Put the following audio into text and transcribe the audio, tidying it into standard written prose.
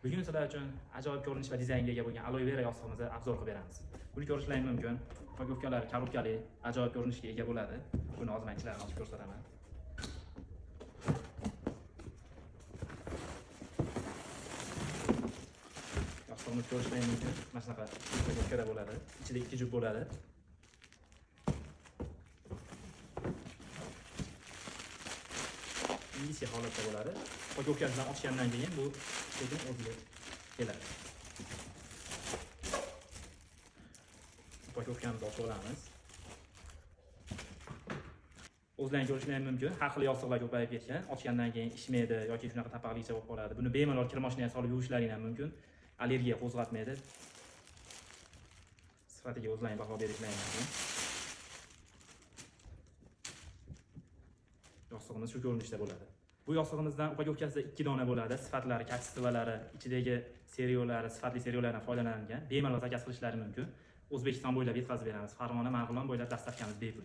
Bugun sizlar uchun ajoyib ko'rinish va dizaynga ega bo'lgan aloe vera yostig'imizni обзор qilib beramiz. Buni ko'rishlaring mumkin. Упаковка lari коробка li, ajoyib ko'rinishga ega bo'ladi. Buni hozir men ichlarini ochib ko'rsataman. Yostig'imizni ko'rishlaring mumkin. Mana shunaqa упаковка da bo'ladi. Ichida ikki juft bo'ladi. Ingichka holatda bo'ladi. Упаковка sidan ochgandan keyin bu sekin o'ziga keladi. Упаковка mizni ochib olamiz. O'zlaring ko'rishlaring mumkin. Har xil yostiqlar ko'payib ketgan. Ochgandan keyin ishmaydi yoki shunaqa tapaqlicha bo'lib qoladi. Buni bemalol kir mashinaga solib yuvishlaring ham mumkin. Allergiya qo'zg'atmaydi. Sifatiga o'zlaring baho berishlaring mumkin. Yostig'imiz shu ko'rinishda bo'ladi. Bu yostig'imizdan упаковка sida 2 dona bo'ladi. Sifatlari, качество lari, ichidagi сырьё lari, sifatli сырьё lardan foydalanilgan. Bemalol заказ qilishlari mumkin. O'zbekiston bo'ylab yetkazib beramiz. Farg'ona, Marg'ilon bo'ylab доставка miz bepul.